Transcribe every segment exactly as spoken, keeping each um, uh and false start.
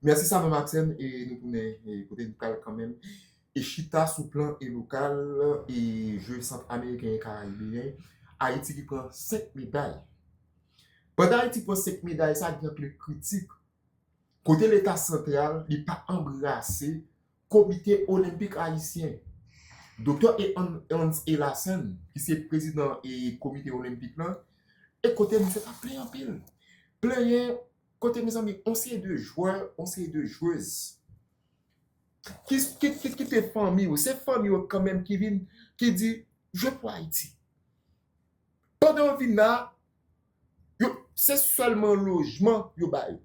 Mèsi Samuel Maxen, e nou tounen e kote nou pral kanmenm. E chita sou plan e lokal e je sant ameriken e karayibeyen, Ayiti ki pran senk meday. Pandan Ayiti pran senk meday, sa gen anpil kritik. Kote Leta santral, li pa anbrase Komite Olenpik Ayisyen. Doktè Hans Elassen, ki se prezidan e Komite Olenpik lan, e kote misye ta plenyen anpil. Plenyen kote, mezanmi, on seri de jwè, on seri de jwez ki, ki, ki kite fanmi yo. Se fanmi yo kanmenm ki vin, ki di, jwe pou Ayiti. Pandan yo vin la, yo, se sèlman lojman yo ba yo.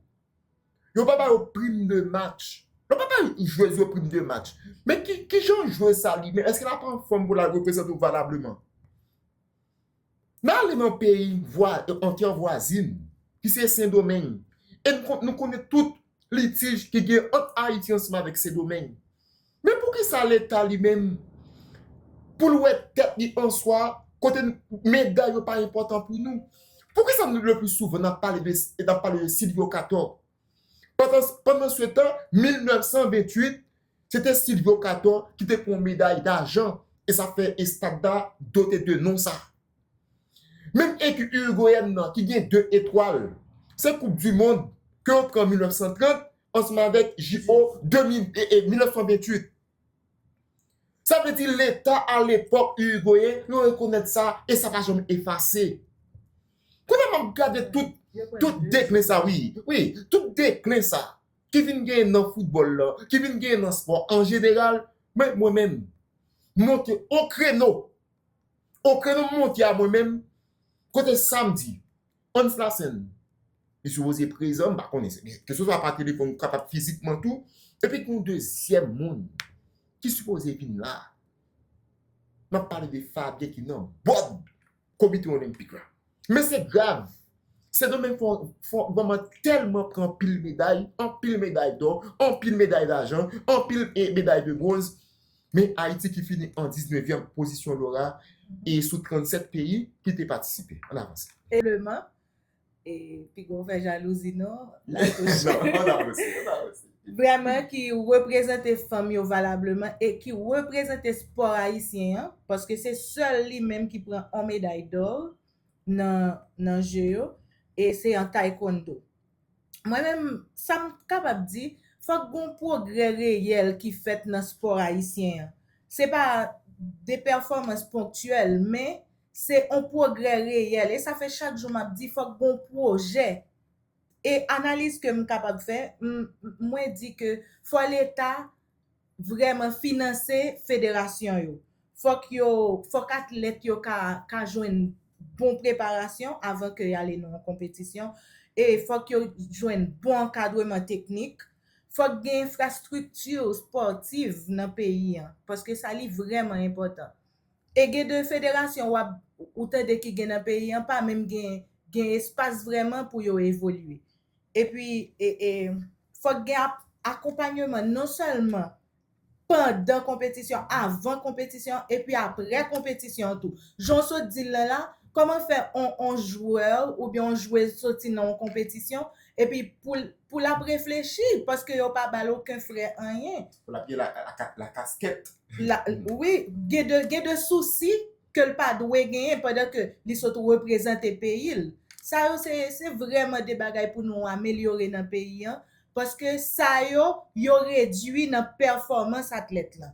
Yo pa ba yo prim de match. Yo pa ba jwez yo prim de match. Men ki, ki jan jwez sa li menm? Èske l ap anfòm pou l al reprezante w valableman? N ale nan peyi vwa, an tè vwazin, ki se Sendomeng. E nou, kon- nou konnen tout litij ki gen ant Ayiti ansanm avèk Sendomeng. Men poukisa Leta li menm, pou l wè tèt li an swa, kote n- meday yo pa enpòtan pou nou? Poukisa nou le pli souvan n ap pale de, n ap pale de Silvio Cator? Pandan, pandan se tan, mil nèf san venntuit, se te Silvio Cator ki te pran meday dajan, e sa fè estad la dote de non sa. Menm ekip irigweyèn nan ki gen de etwal, se koup di mond ke yo pran mil nèf san trant ansanm avèk J O de mil, e, e, mil nèf san venntuit. Sa vle di Leta alepòk irigweyen, yo rekonèt sa e sa pa janm efase. Kounye a m ap gade tout, tout deklen sa, wi, wi, tout deklen sa ki vin genyen nan foutbòl la, ki vin genyen nan spò an jeneral, men mwen menm, monte o kreno, o kreno m monte a mwen menm, kote samdi, Hans Lassen, li sipoze prezan, m pa konnen, keseswa pa telefòn, ou kapab fizikman tou, epi gen yon dezyèm moun ki sipoze vin la. M ap pale de Fabien ki nan bòd Komite Olenpik la. Men se grav. Sendomeng fò, fò vrèman tèlman pran anpil meday, anpil meday dò, anpil meday lajan, anpil e, meday de bwonz. Men Ayiti ki fini an diznevyèm pozisyon lora e sou trannsèt peyi ki te patisipe. Ann avanse. Eleman, e piga w fè jalouzi non, la touche. Non, ann avanse, ann avanse. Vrèman ki reprezante fanm yo valableman e ki reprezante spò ayisyen an, paske se sèl li menm ki pran on meday dò nan, nan je yo, e se an taekwondo. Mwen menm, sa m kapab di, fòk gon pwogrè reyèl ki fèt nan spò ayisyen an. Se pa de pèfòmans ponktyèl, men se on pwogrè reyèl. E sa fè chak jou m ap di, fòk gon pwojè. E analiz ke m kapab fè, m, mwen di ke fò Leta vrèman finanse federasyon yo. Fòk yo, fòk atlèt yo ka, ka jwenn bon preparasyon avan ke y ale nan yon konpetisyon. E fòk yo jwenn bon ankadreman teknik. Fòk gen enfrastrikti espòtiv nan peyi an, paske sa li vrèman enpòtan. E gen de federasyon w ap, ou tande ki gen nan peyi an, pa menm gen, gen espas vrèman pou yo evolye. Epi, e, e, fòk gen ap, akonpanyeman non sèlman pandan konpetisyon, avan konpetisyon, epi apre konpetisyon tou. Jan w sot di l lan la, kòman fè on, on jwè oubyen on jwez soti nan on konpetisyon, epi pou l, pou l ap reflechi, paske yo pa ba l okenn frè anyen. Pou l ap gen la, la, la kaskèt. La, wi, gen de, gen de sousi ke l pa dwe genyen pandan ke li sot reprezante peyi l. Sa yo se, se vrèman de bagay pou nou amelyore nan peyi an, paske sa yo, yo redwi nan pèfòmans atlèt lan.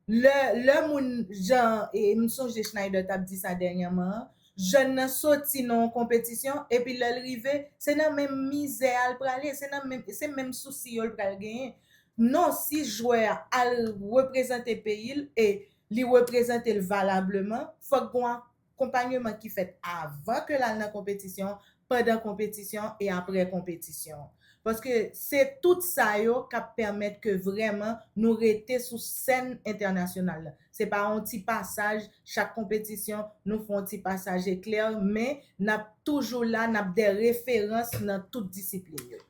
Lè, lè moun, jan, e m sonje Schneider t ap di sa dènyèman an, jèn nan soti nan yon konpetisyon, epi lè l rive, se nan menm mizè a l prale, se nan menm, se menm sousi yo l pral genyen. Non, si jwè a al reprezante peyi l e li reprezante l valableman, fòk gon akonpanyeman ki fèt avan ke l al nan konpetisyon, pandan konpetisyon e apre konpetisyon. Paske se tout sa yo k ap pèmèt ke vrèman nou rete sou sèn entènasyonal la. Se pa yon ti pasaj, chak konpetisyon, nou fè yon ti pasaj eklè, men n ap toujou la, n ap de referans nan tout disiplin yo.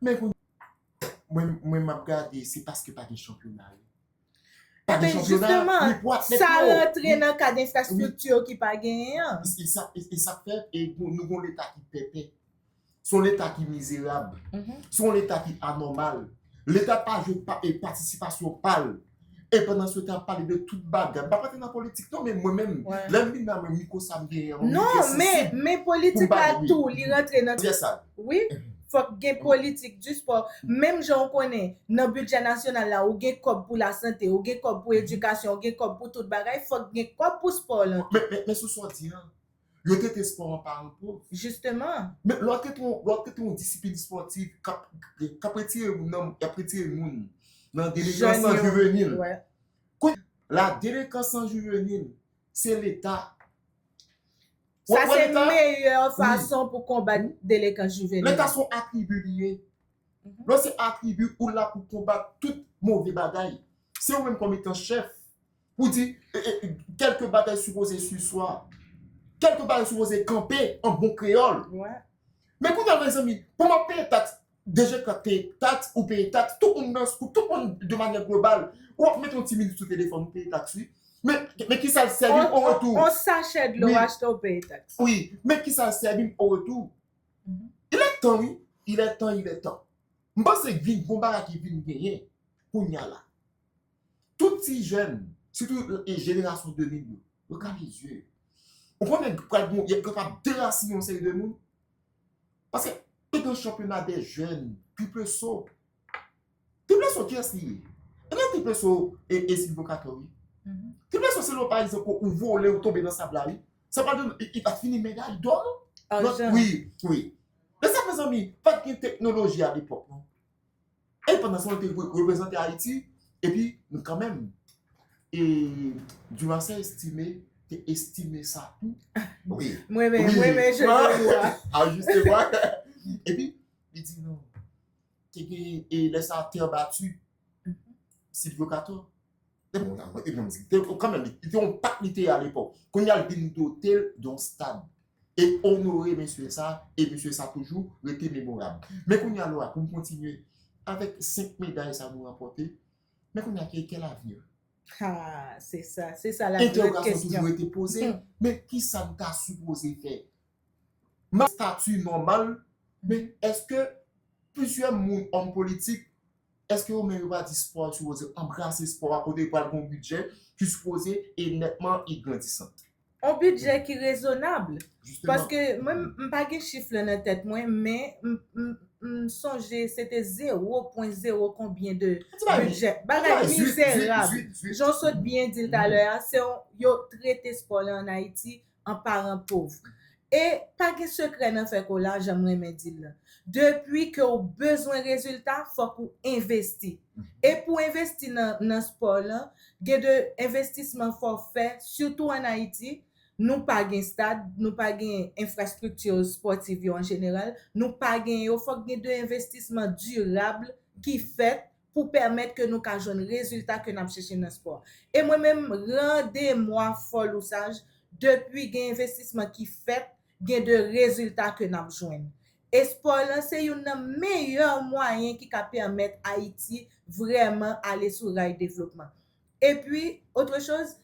Men pou mwen, mwen m ap gade, se paske pa gen chanpyona yo. Pa gen chanpyona, men pou atlèt yo. Sa rantre nan kad enfrastrikti ki pa genyen an. E sa, e, e sa fè, e nou, nou gon leta ki pèpè. Se yon Leta ki mizerab. Se yon Leta ki anòmal. Leta pa jwe pa, e patisipasyon pa l. E pandan se tan, ap pale de tout bagay. M p ap rantre nan politik non, men mwen menm, lè m vin la, mwen, mikwo sa m genyen an, mwen vin fè sensib pou m pale, wi. Non, men, men politik la tou, li rantre nan... Wi, fòk gen politik di spò. Menm jan w konnen, nan bidjè nasyonal la, ou gen kòb pou lasante, ou gen kòb pou edikasyon, ou gen kòb pou tout bagay, fòk gen kòb pou spò lan tou. Men, men, men sou sa w di an, yo trete spò an paran pòv. Jisteman. Men lè w trete yon, lè w trete yon disiplin espòtiv k ap, k ap retire moun nan, y ap retire moun nan delenkan san jivenil. Kounye a, la delenkan san jivenil, se Leta. Sa se meyè fason pou konbat delenkan jivenil. Leta se yon atribi li ye. Lè se atribi, ou la pou konbat tout move bagay. Se ou menm kòm etan chèf pou di, e, e, kèlke bagay sipoze siswa. Kèlke bagay sipoze kanpe an bon kreyòl. Men kounye a, mezanmi, pou m ap peye taks, D G K peye taks, ou peye taks, tout moun nan, tout moun de manyè global, w ap mete yon ti minit sou telefòn, ou peye taks, wi. Men, men kisa l sèvi m an retou? On sachè dlo w achte, ou peye taks. Wi, men kisa l sèvi m an retou? Il est temps, wi. Il est temps, il est temps. M panse vin gon bagay ki vin genyen kounye a la. Tout ti jèn, sitou e jenerasyon de mil yo, yo kale zye. Ou konnen pral gon, y ap kapab derasinen yon seri de moun. Paske te gen chanpyona de jèn, Triple Saut. Triple Saut, kiyès li ye? Ebyen, Triple Saut e, e Silvio Cator, wi. Triple Saut, se lè, pa egzanp, ou vole, ou tonbe nan sab la, wi. Sa pa di, li, li pa t fini meday dò, non? Ajan. Wi, wi. Men sa, mezanmi, pa t gen teknoloji alepòk, non. E pandan se tan, li te re-, reprezante Ayiti, epi, kanmenm, e Duracell estime, te estime sa tou. Wi. Mwen menm, mwen menm, je te vois. A, jisteman. Epi, li di non. Te gen, e lè sa, Terre Battue. Silvio Cator. Te bon, epi yon mizik. Te, kanmenm, li, li te yon pak li te ye alepòk. Kounye a, l vin dote l de yon stad. E onore mesye sa, e mesye sa toujou rete memorab. Men kounye a, Laura, pou m kontinye, avèk senk meday sa nou ranpòte, men kounye a, quel, quel avenir? Ah, se sa, se sa la gran kesyon. Entèwogasyon toujou rete poze, men kisa n ta sipoze fè? Nan stati nòmal, men èske plizyè moun, òm politik, èske yo menm yo pa di spò a sipoze anbrase spò a kote pral gen yon bidjè ki sipoze e nètman e grandisant? Yon bidjè ki rezonab. Paske mwen, m pa gen chif lan nan tèt mwen, men m, m, m sonje se te zewo pwen zewo konbyen de bidjè. Bagay mizerab. Jan w sot byen di l talè a, se yon, yo trete spò lan ann Ayiti an paran pòv. E pa gen sekrè nan fè kola, jan m renmen di l lan. Depi ke w bezwen rezilta, fòk ou envesti. E pou envesti nan, nan spò lan, gen de envestisman fò w fè, sitou ann Ayiti, nou pa gen stad, nou pa gen enfrastrikti espòtiv yo an jeneral, nou pa gen yo, fòk gen de envestisman dirab ki fèt pou pèmèt ke nou ka jwenn rezilta ke n ap chèche nan spò a. E mwen menm, randemwa fò lousaj, depi gen envestisman ki fèt, gen de rezilta ke n ap jwenn. E spò lan se youn nan meyè mwayen ki ka pèmèt Ayiti vrèman ale sou ray devlopman. Epi, otre choz,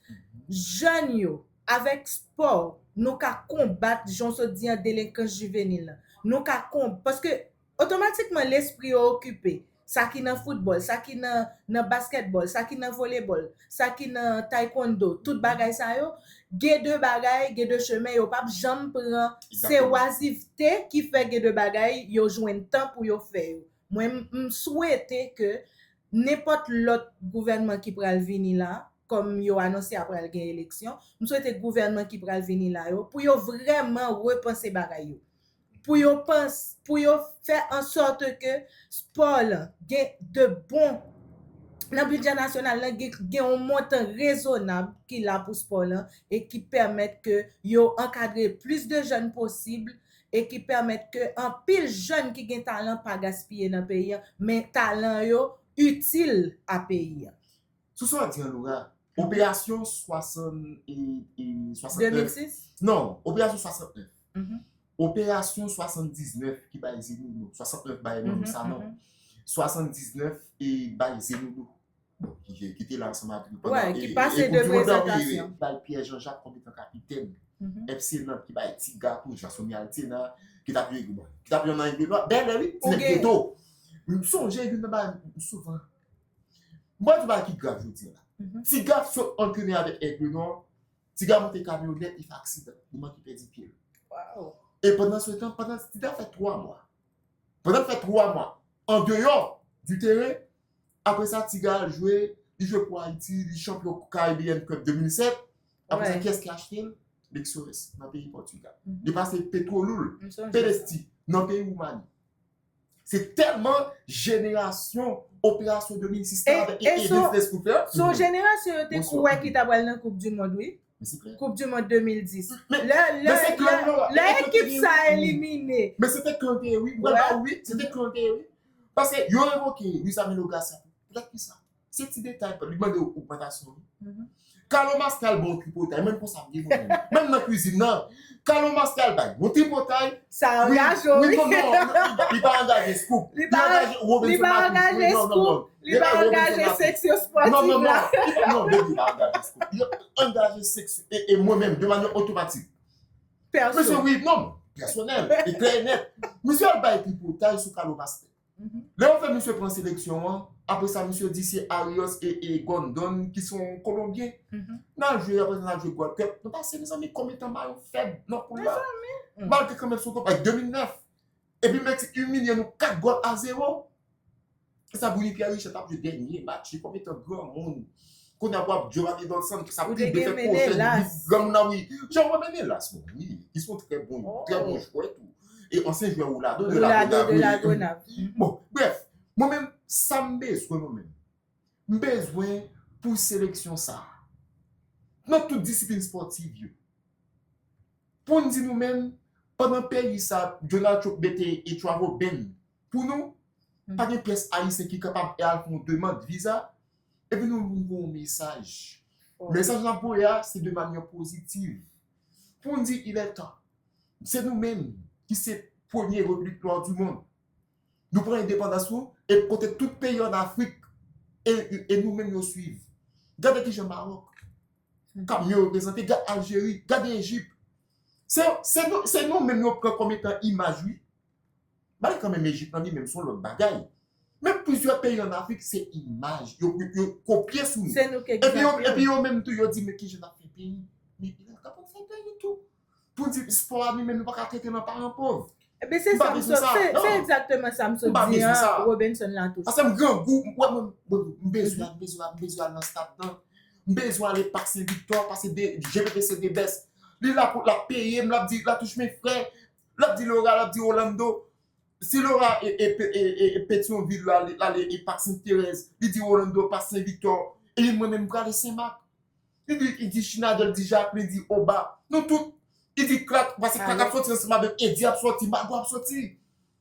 jèn yo, avèk spò, nou ka konbat, jan w sot di an, delenkans jivenil lan. Nou ka konb-, paske otomatikman, lespri yo okipe. Sa ki nan foutbòl, sa ki nan, nan baskètbòl, sa ki nan volebòl, sa ki nan taekwondo, tout bagay sa yo, gen de bagay, gen de chemen yo p ap janm pran. Se wazivte ki fè gen de bagay yo jwenn tan pou yo fè yo. Mwen, m, m swete ke nenpòt lòt gouvènman ki pral vini la, kòm yo anonse a pral gen eleksyon, m swete gouvènman ki pral vini la yo, pou yo vrèman repanse bagay yo. Pou yo pans-, pou yo fè an sòt ke spò lan gen de bon, nan bidjè nasyonal lan, gen, gen yon montan rezonab ki la pou spò lan e ki pèmèt ke yo ankadre plis de jèn posib e ki pèmèt ke anpil jèn ki gen talan pa gaspiye nan peyi an, men talan yo itil a peyi an. Sou sa w di an, Laura, operasyon swasann e, e swasannnèf. De mil sis? Non, operasyon swasantnèf. Operasyon swasanndiznèf ki bay Zenounou. Swasantnèf bay Manousanon. Swasanndiznèf e bay Zenounou. Bon, ki, ki te la ansanm avèk nou pandan, e, e, e Koup di Mond lan, wi, wi. Bay Pierre Jean-Jacques kòm etan kapitèn. F C Nantes ki bay Ti Gato, Jasony Altena, ki t ap jwe, ki t ap jwe nan Aigle Nwa, bèlè wi, ti nèg geto. M sonje youn nan bagay m souvan. M pral di bagay ki grav jodi a la. Ti Gaf sot an kene avèk Aigle Nwa, Ti Gaf monte kamyonèt, li fè aksidan, li manke pèdi pye l. E pandan se tan, pandan Ti Gaf fè twa mwa, pandan l fè twa mwa andeyò di teren, apre sa, Ti Gaf al jwe, li jwe pou Ayiti, li chanpyon Caribbean Cup de mil sèt. Apre sa, kiyès ki achte l? Lexores, nan peyi Pòtigal. Li pase Petrolul, Pedesti, nan peyi Woumani. Se tèlman jenerasyon operasyon de mil sis la avèk Enes Lescouflair. Se yon jenerasyon yo te kwè ki ta pral nan Koup di Mond, wi. Koup di Mond de mil dis. Lè ekip sa elimine. Men se te kran te ye, wi. Mwen ba wi, se te kran te ye, wi. Paske yo revoke Luis Amilo Garcia. Poutèt ki sa? Se ti detay, li mande ogmantasyon, wi. Carlo Mastral ba w tripotay, menm konsa m gen mwen menm. Menm nan kwizin nan, Carlo Mastral bay yon tripotay. Sa angaje w, wi. Non, non, li pa angaje Scoop. Li pa angaje Robinson Latou. Li pa angaje seksyon spòtif la. Non, non, non, non, li pa angaje Scoop. Li angaje seksyon, e mwen menm, de manyè otomatik. Pèso. Mesye, wi, non, pèsonèl, e klè e nèt. Misye al bay tripotay sou Carlo Mastral. Lè yo fè misye pran seleksyon an, apre sa misye di se Arias e, e Grondon ki se yon Kolonbyen. N al jwe, apre sa n al jwe Gold Cup. Nou pase, mezanmi, konbyen tan mayo fèb nan poul la. Malgre kanmenm se yon konpa, de mil nèf. Epi Meksik imilye nou kat gòl a zewo. E sa Bruny Pierre Richard t ap jwe dènye match li, konbyen tan granmoun. Kounye a w ap Giovanni Dos Santos, sa plibe fè kwochè, granmoun nan wi. Jean Robert Menelas, bon, wi, ki se yon trè bon, trè bon jwè tou. E ansyen jwè Roulado de la Gonave. Bon, brèf, mwen menm, sa m bezwen mwen menm. M bezwen pou seleksyon sa a. Nan tout disiplin spòtiv yo. Pou n di nou menm, pandan peyi sa, Donald Trump mete e travel ban pou nou, pa gen pyès Ayisyen ki kapab al fè yon demann viza, epi nou, nou voye yon mesaj. Mesaj n ap voye a, se de manyè pozitiv. Pou n di, il est temps. Se nou menm ki se premye repiblik nwa du mond. Nou pran endepandans nou, e kote tout peyi an Afrik, e, e nou menm yo swiv. Gade kijan Mawòk, kamyon yo prezante, gade Aljeri, gade Ejip. Se, se nou, se nou menm yo pran kòm etan imaj, wi. Malgre kanmenm Ejip lan li menm se yon lòt bagay. Men plizyè peyi an Afrik, se imaj. Yo, yo, yo kopye sou nou. Se nou ki egzanp yo. Epi yo, epi yo menm tou, yo di, men kijan n ap fè peyi? Men Iran kapab fè peyi tou. Pou di spò a li menm, nou pa ka trete nan paran pòv. Ebyen, se sa m sot, se, se egzakteman sa m sot di an, Robinson Latouche. Paske m grangou, m, mwen, mwen, mwen, m bezwen, m bezwen, m bezwen al nan stad lan. M bezwen ale Pak Sen Viktò, pase de, G P P C de best. Li la pou, l ap peye m, l ap di, Latouche, men frè, l ap di Laura, l ap di Orlando. Si Laura e, e, e, e, e Petyonvil, l ale, l ale e Pak Sent Terèz, li di Orlando, Pak Sen Viktò, e mwen menm, m prale Sen Mak. Li di, li di Chinadèl, li di Jaklen, li di Oba. Nou tout, li di Klak, paske Klak ap sòti ansanm avèk Edi ap sòti, Mago ap sòti.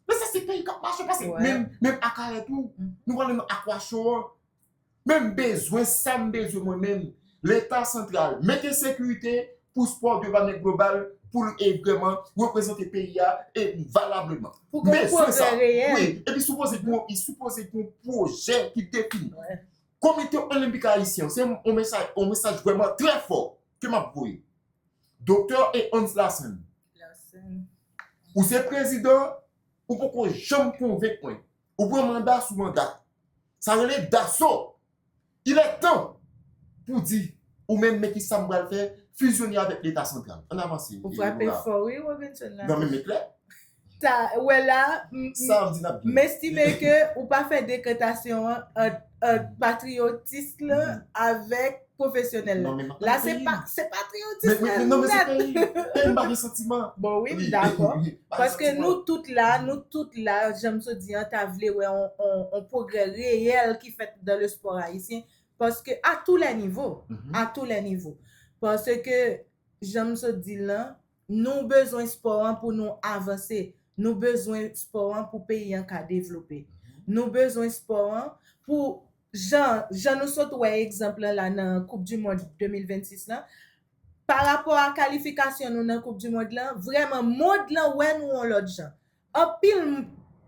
Men sa se peyi k ap mache, paske menm, menm Akayè tou, nou prale nan Aqua Show an. Men m bezwen, sa m bezwen mwen menm, Leta santral mete sekirite pou spò de manyè global, pou l e vrèman reprezante peyi a e valableman. Pou gen yon pwogrè reyèl. Wi, epi sipoze gen, sipoze gen yon pwojè ki defini. Komite Olenpik Ayisyen an, se yon mesaj, yon mesaj vrèman trè fò ke m ap voye. Doktè Hans Larsen, ou se prezidan, ou poko janm konvenk mwen. Ou pran manda sou manda. Sa rele daso. Il est temps pou di, ou menm, men ki sa m pral fè, fizyone avèk Leta santral. Ann avanse. Ou frape fò, wi, Robinson la. Non, men, men klè. Ta, wè la, m, m, m estime ke ou pa fè dekantasyon an ant, ant patriyotis lan avèk pwofesyonèl la. La, se pa, se patriyotis lan nèt. Peyi m pa gen santiman. Bon, wi, m dakò. Paske nou tout la, nou tout la, jan m sot di an, ta vle wè on, on, on pwogrè reyèl ki fèt dans le sport haïtien. Paske à tous les niveaux, à tous les niveaux. Paske, jan m sot di l lan, nou bezwen spò an pou nou avanse. Nou bezwen spò an pou peyi an ka devlope. Nou bezwen spò an pou, jan, jan nou sot wè egzanp lan la nan Koup di Mond de mil vennsis lan, pa rapò a kalifikasyon nou nan Koup di Mond lan, vrèman, mond lan wè nou yon lòt jan. Anpil m,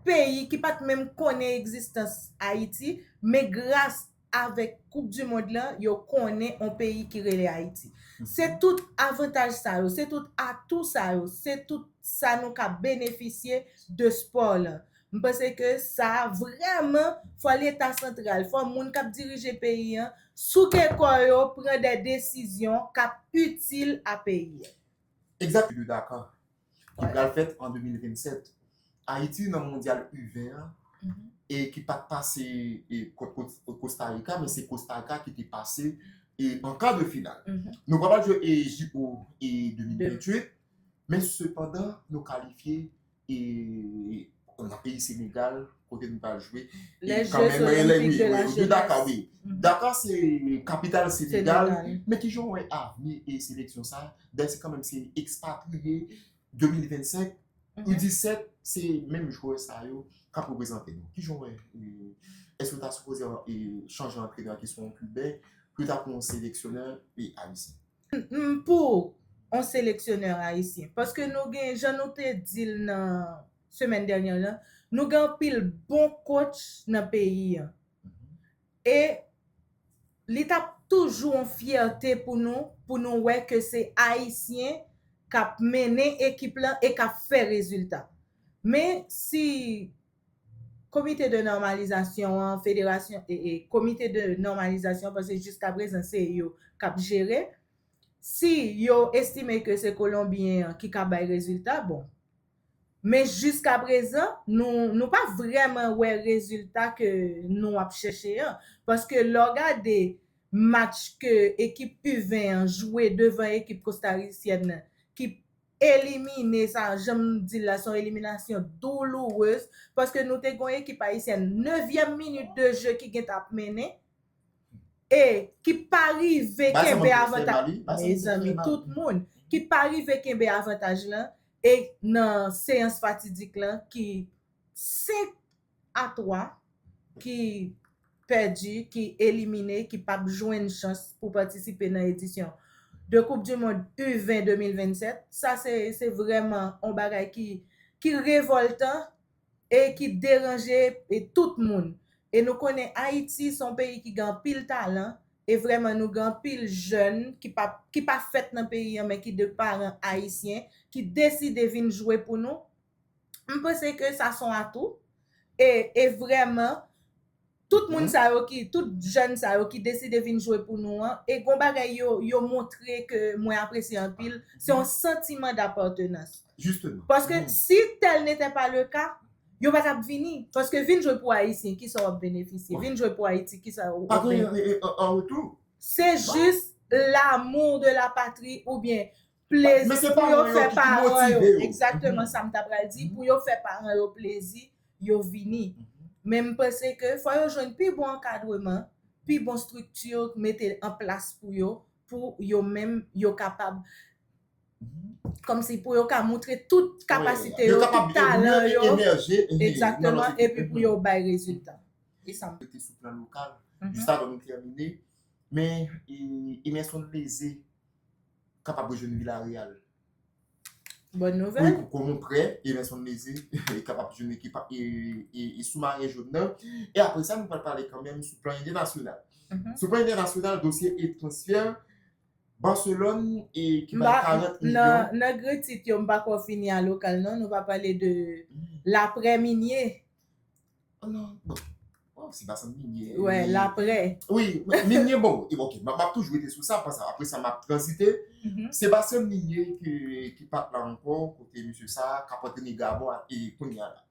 peyi ki pa t menm konnen egzistans Ayiti, men gras avèk Koup di Mond lan, yo konnen yon peyi ki rele Ayiti. Se tout avantaj sa yo, se tout atou sa yo, se tout sa nou ka benefisye de spò lan. M panse ke sa vrèman, fò Leta santral, fò moun k ap dirije peyi an souke kò yo, pran de desizyon k ap itil a peyi an. Egzakteman, de Dakar, ki pral fèt an de mil vennsèt. Ayiti nan Mondyal U ven an, e ki pa t pase e, kont Kos- Costa Rica, men se Costa Rica ki te pase e, an ka de final. Nou pa pral jwe e, J O e de mil venntuit, men sepandan, nou kalifye e, nan peyi Senegal, kote nou pral jwe. Les Kanmenm, Jeux Olympiques de la de Dakar, Jeunesse. Wi. Dakar se kapital Senegal, Senegal. Men ki jan w wè avni e seleksyon sa, dayè se kanmenm se ekspatriye de mil vennsenk, U disèt, se menm jwè sa yo k ap reprezante nou. Ki jan w wè, e, èske w ta sipoze e, chanje antrenè ki se yon Kiben, pou yo ta pran yon seleksyonè e, ayisyen? M pou yon seleksyonè ayisyen. Paske nou gen, jan nou te di l nan semèn dènyè lan, nou gen anpil bon coach nan peyi an. E li t ap toujou yon fyète pou nou, pou nou wè ke se ayisyen k ap mennen ekip lan e k ap fè rezilta. Men si komite de nòmalizasyon an, federasyon, e, e, komite de nòmalizasyon, paske jiska prezan se yo k ap jere, si yo estime ke se Kolonbyen an ki ka bay rezilta, bon. Men jiska prezan, nou, nou pa vrèman wè rezilta ke nou ap chèche an. Paske lè w gade match ke ekip U ven an jwe devan ekip kostarisyèn nan, ki elimine sa, jan m di l la, se yon eliminasyon doulourez, paske nou te gen yon ekip ayisyèn, nevyèm minit de jeu ki gentan ap mennen, e ki pa rive kenbe avantaj. Mezanmi, tout moun, ki pa rive kenbe avantaj lan, e nan seyans fatidik lan, ki senk a twa, ki pèdi, ki elimine, ki p ap jwenn chans pou patisipe nan edisyon de Coupe du Monde U ven de mil vennsèt. Sa se, se vrèman yon bagay ki, ki revòltan e ki deranje e tout moun. E nou konnen Ayiti se yon peyi ki gen anpil talan, e vrèman nou gen anpil jèn ki pa, ki pa fèt nan peyi an, men ki de paran ayisyen, ki deside vin jwe pou nou. M panse ke sa se yon atou. E, e vrèman, tout moun sa yo ki, tout jèn sa yo ki deside vin jwe pou nou an, e gon bagay yo, yo montre ke mwen apresye anpil, se yon santiman dapatenans. Justement. Paske si tel n'était pas le cas, yo pa t ap vini. Paske vin jwe pou Ayisyen, kisa w ap benefisye? Vin jwe pou Ayiti, kisa w ap benefisye? An retou. Se jis l'amour de la patrie oubyen plezi pou yo fè paran yo. Egzakteman sa m ta pral di, pou yo fè paran yo plezi, yo vini. Men m panse ke fò yo jwenn pi bon ankadreman, pi bon estrikti mete an plas pou yo, pou yo menm yo kapab kòmsi pou yo ka montre tout kapasite yo, tout talan yo. Egzakteman, epi pou yo bay rezilta. E sa m. Rete sou plan lokal, jis avan nou tèmine, men Emerson Leze kapab rejwenn Villarreal. Bòn nouvèl. Wi, kòm yon prè, Emerson Leze kapab jwenn ekip e, e, e sou maren jòn nan. E apre sa, nou pral pale kanmenm sou plan entènasyonal. Sou plan entènasyonal, dosye e transfè, Barcelone e ki bay karant milyon. Nan grenn tit yo, m pa kwè w fini a lokal non, nou pa pale de laprè minye. Oh non, bon. Oh, se pa sa minye. Wè, laprè. Wi, minye bon, e ok, m ap toujou rete sou sa, paske apre sa m ap tranzite. Se pa sèl minye ki, ki pa t la ankò, kote misye sa, k ap antrene Gabon e kounye a la.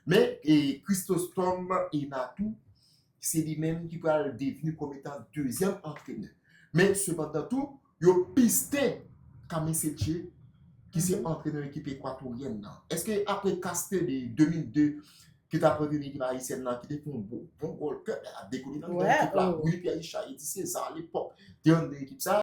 Men, e Chrysostome Enatou, se li menm ki pral devni kòm etan dezyèm antrenè. Men, sepandan tou, yo piste Kame Setche, ki se antrenè ekip ekwatoryèn nan. Èske apre Castelli de de mil de, ki t ap antrene ekip ayisyèn nan, ki te fè yon bon, bon gòl, kè a dekole nan ekip la, Willy Pierre Richard, Eddy César, alepòk, te anndan ekip sa,